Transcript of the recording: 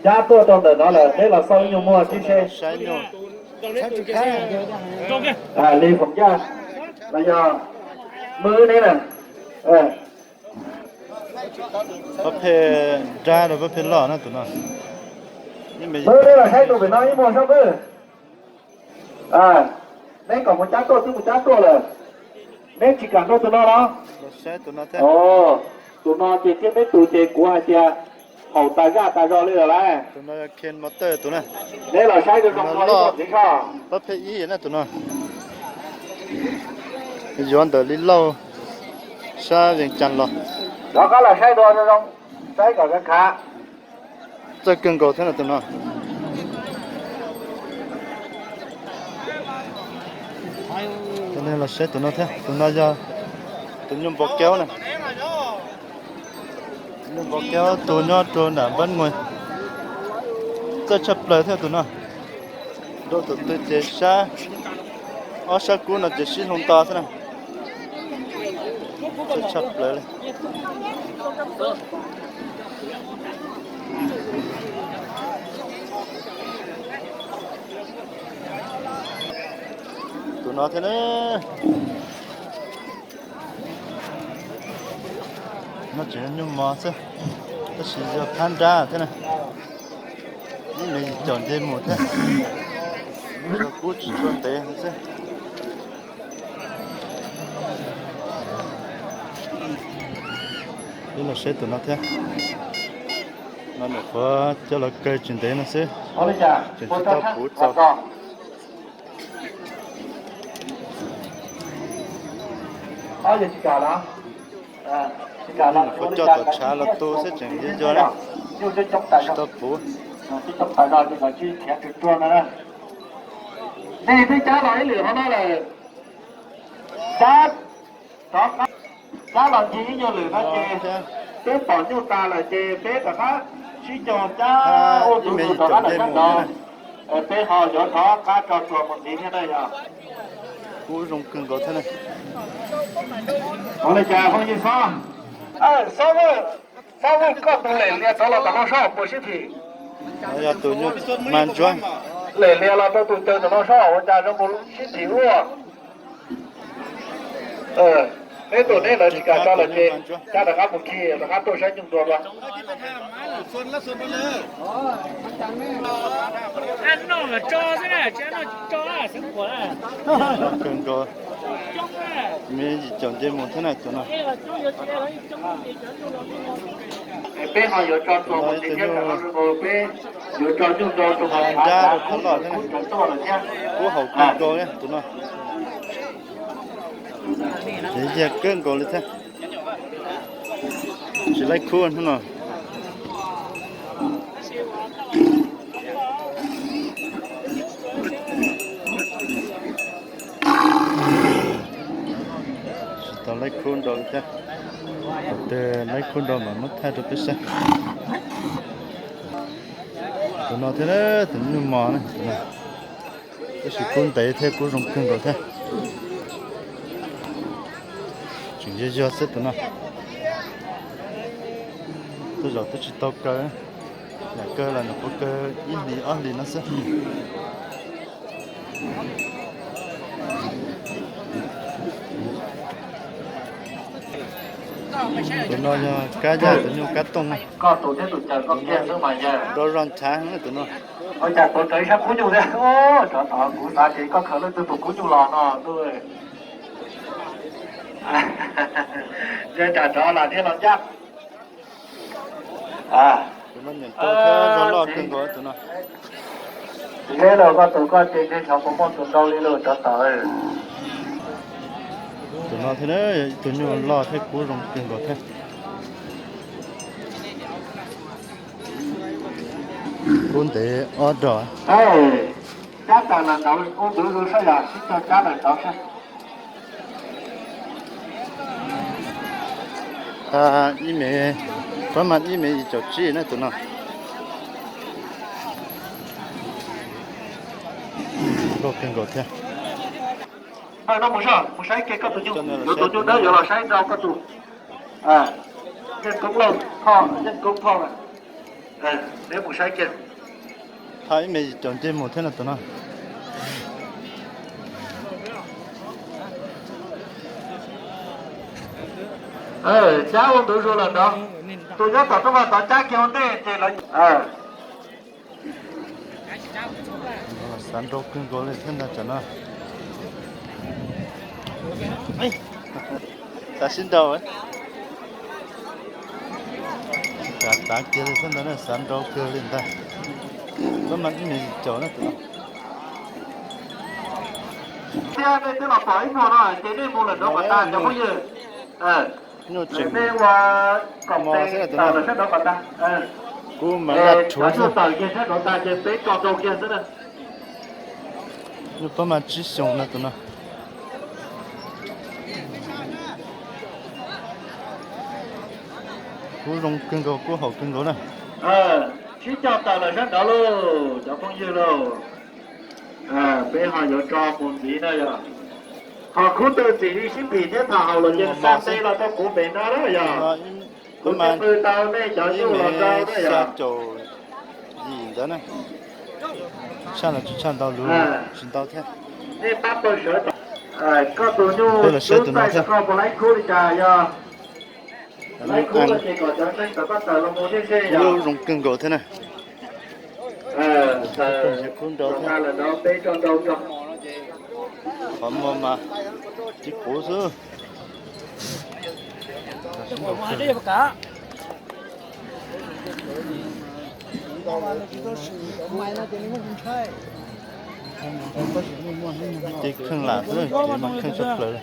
Cab tuaj rau ntawm no lawm, neb los xauj ib nyuag muag tib seb. Li Foom Yaj los yog Mws neb na. Pob pheej dab rau pob pheej loj na tus no. Mws, neb los saib tus pem no ib muag sab Mws. Neb kom mus cab tuaj twb mus cab tuaj lawm. Neb tsis kam nrog tus no los? Tus no ces thiab peb tus ces kuv hais tias haum tas zaj tas zog li lawm lauj. Neb los saib zoo zoo no ib txiv soj. Pob pheej ib na tus no. Yuav ntawm Li Lauj sab Vees Cas los. Rov qab los saib dua zoo zoo, saib kom khav khav. Txawj kawg nkaus thiab no tus no. Cov neeg los saib tus no thiab, tus no yog tus nyuj npau kaub na. Tus nyuj npau kaub tus nyob rau nram Npab Muas. Txawj tshaj plaws thiab tus no. Nrau tus twg ces sab, ob sab kub no ces sib hloov to xwb na. Txawj tshaj plaws li. Tus no thiab na. No tseem yog nyuj mos xwb, tab sis yog phab nrab thiab na. Ib me yim caum nce mus thiab. Yog kub tsis tshua ntev xwb. Peb los saib tus no thiab. No nyuam qhuav coj los kaw tsis ntev no xwb, tseem tsis tau puv txaus. Nyuam qhuav coj tom tshav los tu xwb tseem yog yog na. Tsis tau puv. Nej twb cab los ib lwm hov no lawm. Cab, cab los ncig ib nyuag lwm no ces peb pom nyuj tas lawm ces peb rov qab sib cog cab ua tus tus rov qab lawm sab nraud. Peb ho yuav rov qab tso txuas mus ntxiv thiab na yog. Kub zoo kawg nkaus thiab na. Ua li cas Hmoob Yij Xob, Xob Vwj, Xob Vwj koj tus lem lias rov los tom no soj puas sib phim? Yog tus nyuj mas ntsuab. Lem lias los rau tus caw tom no soj ua cas zoo mus sib phim ua. Neb tus neb lawv tsis kam tso lawm ces cab rov qab mus khi rov qab tuaj saib nyuj ntua dua. Kawg nkaus, me yim caum nce mus thiab na tus no. Peb ho yuav tso txuas mus ntxiv thiab, peb yuav tso nyuj nrau rau hauv nrab rau phab loj thiab. Kub haum kawg nkaus tus no. Ces yag kawg nkaus li thiab. Tsis laib khub hnub no. Tsis tau laib khub nrau li thiab. Thaum twg laib khub nrau mas muab thaij rau peb saib. Tus no thiab tus nyuj mos na, tab sis kub ntev thiab kub zoo kawg nkaus thiab. Tseem yog yog xwb tus no. Tej zaum twb tsis tau kaw, yam kaw los nyuam qhuav kaw ib hlis ob hlis no xwb. Tus no yog kab yaj, tus nyuj kab tooj. Koj tus thiab tus caw koj kiag xwb mas yog. Rau zog nchav tus no. Ua cas tuav rawv ib sab kub nyuj thiab? Tsov tom kuv xav tias koj khaws leej twg tus kub nyuj los no ntuj. Ntshe tsam tsov lam thiaj los ncaj. Tus no nyeem tau thiab zog loj kawg nkaus tus no. Ntshe los koj tus koj ces ntshe xyov puas muaj tus nrau li los tsov tom. Tus no thiab ib tug nyuj loj thiab kub zoo kawg nkaus thiab. Kub ntev ob rog. Cab tas lawm ntawd kuv ntuv zoo sab yam sib cog cab lawm ntawd sab. Ib me, pab mas ib me yim caum tsib na tus no. Loj kawg nkaus thiab. Mus saib kiag koj tus nyuj, yuav tus nyuj dawb yuav los saib rau koj tus. Yeej Koob Lauj Thoj, Yeej Koob Thoj. Neb mus saib kiag. Thaij ib me yim caum nce mus thiab no tus no. Cab ua ntu zus lawm ntawd. Tus nyob tom rooj vag tod cab kiag ua ntej ces lawv. Xav nrau kawg nkaus li thiab ntag tsam no. Xav sib nrau. Xav tav kiag li thiab ntag na, xav nrau kawg li ntag. Koj mas ib me caum na tus no. Thiab nej twb los pom ib muag no ces nej mus lawm nrau kom tag cov phooj ywg. Nyuj tseem mos xwb na tus no. Kuv mas laj rhuav xwb. Tawm kiag sab nraud tag ces peb tso nrau kiag xwb na. Nyuj pob mas tsib xyoos na tus no. Kub zoo kawg nkaus, kub haum kawg nkaus na. Sib coj tawm lawm sab nraud lauj cov phooj ywg lauj. Peb ho yuav tso mus ntxiv na yog. Ho khub twg txim li sib phim thiab tham haum los ces xa tej los rau kuv pem no na yog. Kuv twb qw tau nej cov nyuj los rau na yog. Yim ntawd na. Tshaj los tsis tshaj ntau, luv tsis ntau thiab. Nej pab pawg sawv tau. Koj tus nyuj lub txaij koj puas laib khub li cas yog? Laib khub los ces kom cov neeg tawm paj tawm los mus nej seb yog. Lub zoo kawg nkaus thiab na. Khub nrau thiab. Qhov muag mas tib puv xwb. Ces kheej lam xwb, ces mas kheej tshaj plaws li.